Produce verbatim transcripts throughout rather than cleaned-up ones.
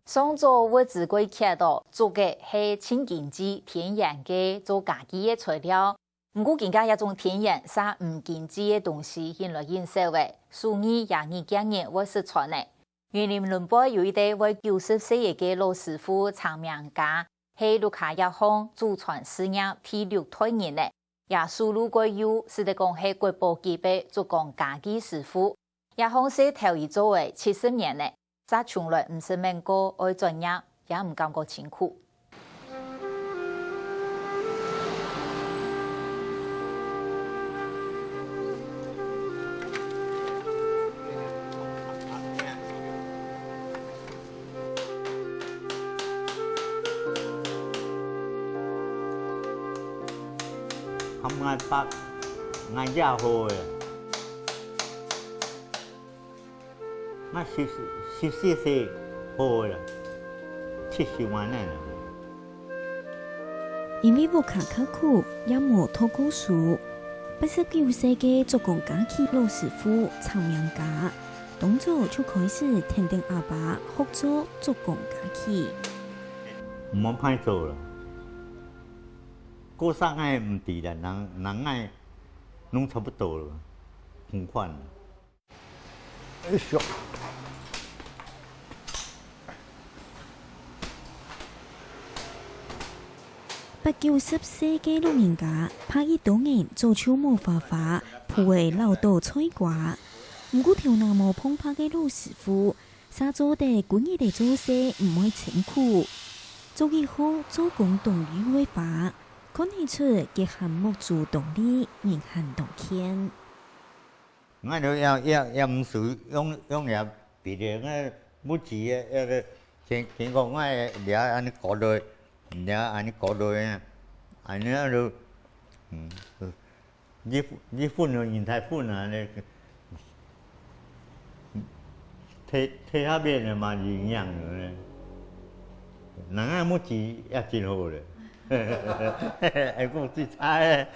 上早物資較缺哦，竹仔係盡經濟、天然个做家具个材料。毋過今下這種天然嗄毋經濟个東西緊來緊少咧，手藝也日漸日會失傳咧。雲林崙背有一個會九十歲个老師傅陳明嘉，係六甲藥行祖傳事業第六代人咧。 也收入較優，使得講係國寶級个竹工家具師傅。這項事頭已做了七十年了，嗄從來毋識愐過愛轉業，也毋感覺辛苦。 含𠊎伯，𠊎爺好个，𠊎十，十四歲好个，七十萬年了。 因為屋下較苦，也無讀過書。八十九歲个竹工家具老師傅陳明嘉，當早就開始跈等阿爸學做竹工家具。無歹做了，過三个毋知了，人，人个攏差不多了，同款了。 哎喲，八九十歲个老人家，白日當然早就無花花，鋪仔摎到菜瓜。毋過頭那毛碰白个老師傅，嗄做得歸日仔做事毋會辛苦。竹藝行做工當優个話，看得出佢還目珠當利，人還當健。 𠊎兜也，也，也毋使用，用這別个，𠊎木枝个，該个，聽，聽講𠊎這恁呢搞落，這恁呢搞落啊，恁呢就，嗯，你，你分了，人太分啊，那個，退，退下邊的嘛，一樣的呢。人家木枝也真好了，還講最差的。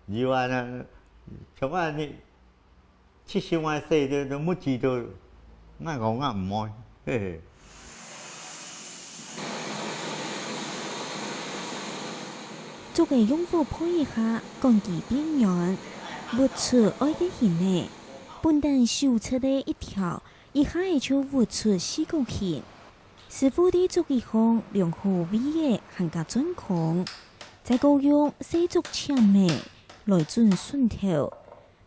以外呢，像𠊎呢，七十外歲都，都無知道，𠊎講𠊎毋愛，嘿嘿。竹仔用火焙一下，趕佢變軟，活出愛个形仔。本旦手切个一條，一下仔就活出四角形。 師傅在竹藝行量好位仔還較鑽空，再過用細竹籤仔來準順頭，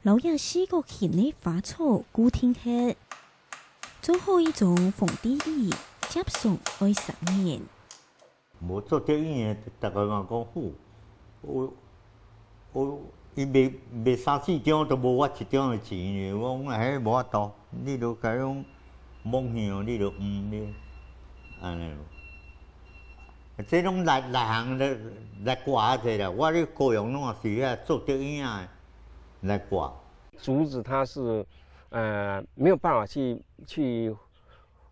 摎這四角形个花草固定忒。做好一張皇帝椅，輒常愛三日。無做著椅仔，大家嘛講好， 哦，哦，佢賣，賣三四張都無我一張个錢呢，我講，嘿，無法度，你就該用望去哦，你就，嗯，你，恁呢咯。這種內，內行來，來掛這啦，我咧高雄攏是遐做著影的來掛。竹子它是，呃，沒有辦法去，去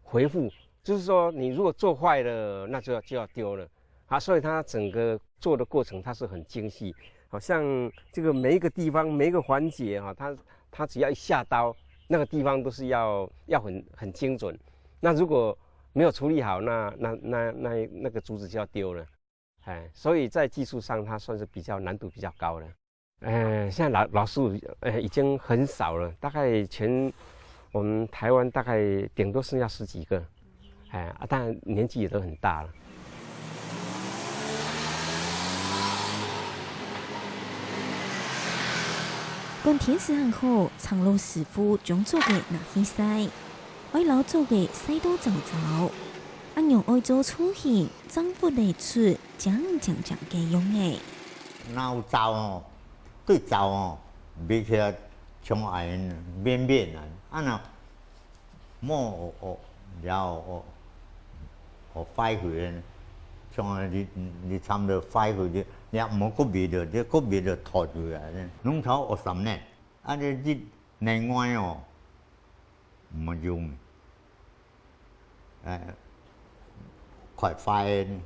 回復，就是說你如果做壞了，那就要，就要丟了。 啊，所以它整個做的過程它是很精細，好像這個每一個地方每一個環節哈，它，它只要一下刀，那個地方都是要，要很，很精準。那如果沒有處理好，那，那，那，那，那個竹子就要丟了。哎，所以在技術上它算是比較難度比較高的。 呃，現在老，老樹，呃，已經很少了，大概全我們台灣大概頂多剩下十幾個，哎，啊，當然年紀也都很大了。講天時還好，陳老師傅將竹仔拿去曬，愛摎竹仔曬到燥燥，恁樣愛做粗型，正活得出靚靚靚个樣仔。若有燥哦， 對燥哦，買起來像恁綿綿啊，啊若無哦，哦，了哦，哦，壞去呢，像你，你差不多壞去，你也無個別的，你個別的拖出來呢，攏頭學三年，啊，你，你另外哦，毋用。 哎，快壞个呢，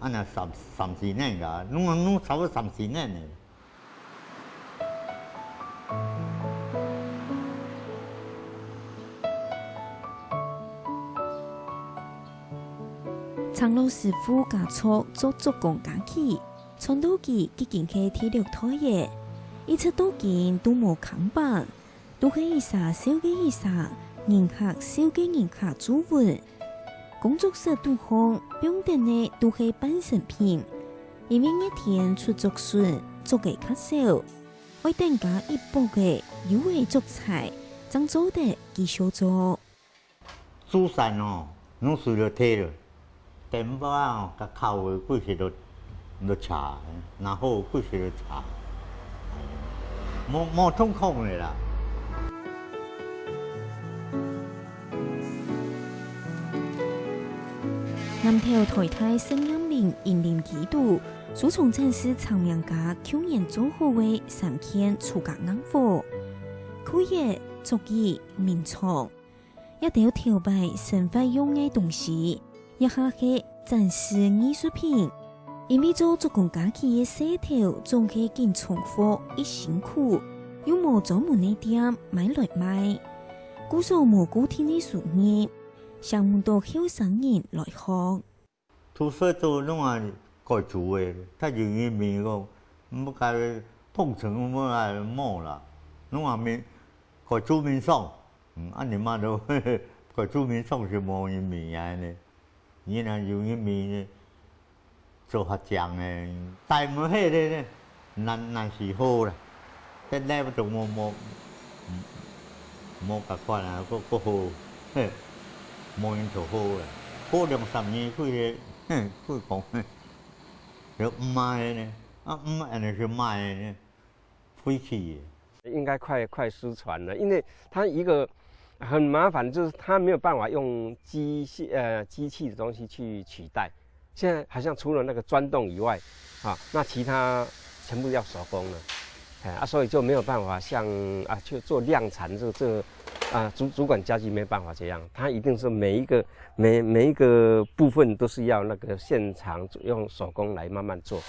啊，若三，三四年个，攏，攏差不多三四年个。請老師傅家族做竹工家具，傳到佢已經係第六代了，一直到今都無看板，都係一儕笑个一儕，人客笑个人客做文。工作室肚項放等个都係半成品，因為熱天出竹筍，竹仔較少，愛等加一駁仔幼仔竹材，正做得繼續做。 竹山哦，攏隨著退了。電火哦，甲烤个，歸時都，都差，然後歸時都差，無，無通風个啦。南投臺大實驗林雲林基督，收藏展示長命家舊年做好个三件自家硬貨，褲仔、桌椅、眠床。 這兜頭擺生活用个東西，這下係展示藝術品。因為做竹工家具个事頭總係緊重複，一辛苦，又無專門个店買來賣，故所無固定个收入，想毋到後生人來學。 土生做攏啊改租个，較有人民講，毋該碰成毋該無啦，攏啊民，改租民宿，嗯，啊你嘛都改租民宿是無人民啊呢，人啊有人民呢，做較靚个，大門迄个呢， 難，難是好啦，這level都無，無，無，無共款啊，閣，閣好，嘿，無人做好啦，好兩三年，佢个，嘿，佢講，嘿，就毋賣呢，啊，毋賣呢就賣呢，廢棄个。應該快，快失傳了，因為它一個很麻煩，就是它沒有辦法用機械，呃，機器的東西去取代。 現在好像除了那個鑽洞以外，啊，那其他全部要手工了，哎，啊，所以就沒有辦法像，啊，去做量產這，這，啊，竹，竹管家具沒辦法這樣，它一定是每一個，每，每一個部分都是要那個現場用手工來慢慢做。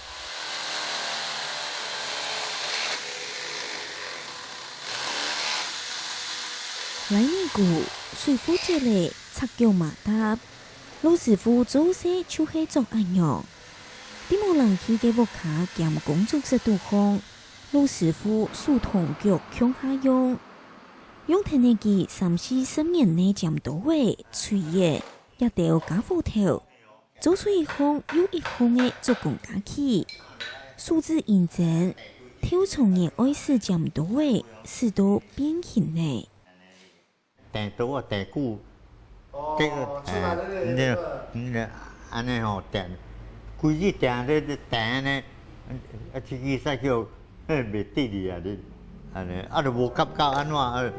拉泥鈷、水壺、箧仔、擦腳馬達，老師傅做事就係做恁樣。在無冷氣个屋下兼工作室肚項，老師傅手同腳共下用，用忒年紀三四十年个尖刀仔、錘仔，這兜傢伙頭， 做出一項又一項个竹工家具，手指認真，頭長年愛使尖刀仔，使到變形呢。釘刀啊，釘鈷，哦，這个，出來了，哎，你，你恁呢吼，釘，規日釘，這，這釘呢，啊，這个使叫，嘿，袂得力啊，你。 恁呢，啊，就無感覺按怎，呃。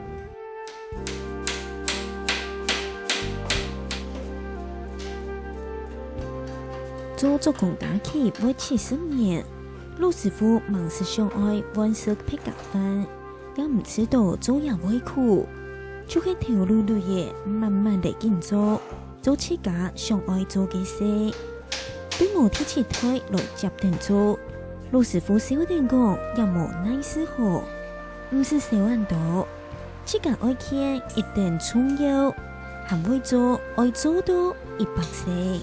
做竹工家具會七十年，老師傅吂時想愛換食客家飯，也毋知道做也會苦，就係頭累累仔慢慢來緊做，做自家想愛做个事。 對無第七代來接等做，老師傅笑等講也無哪事好，毋使愁恁多，自家愛健一等重要，還會做愛做到一百歲。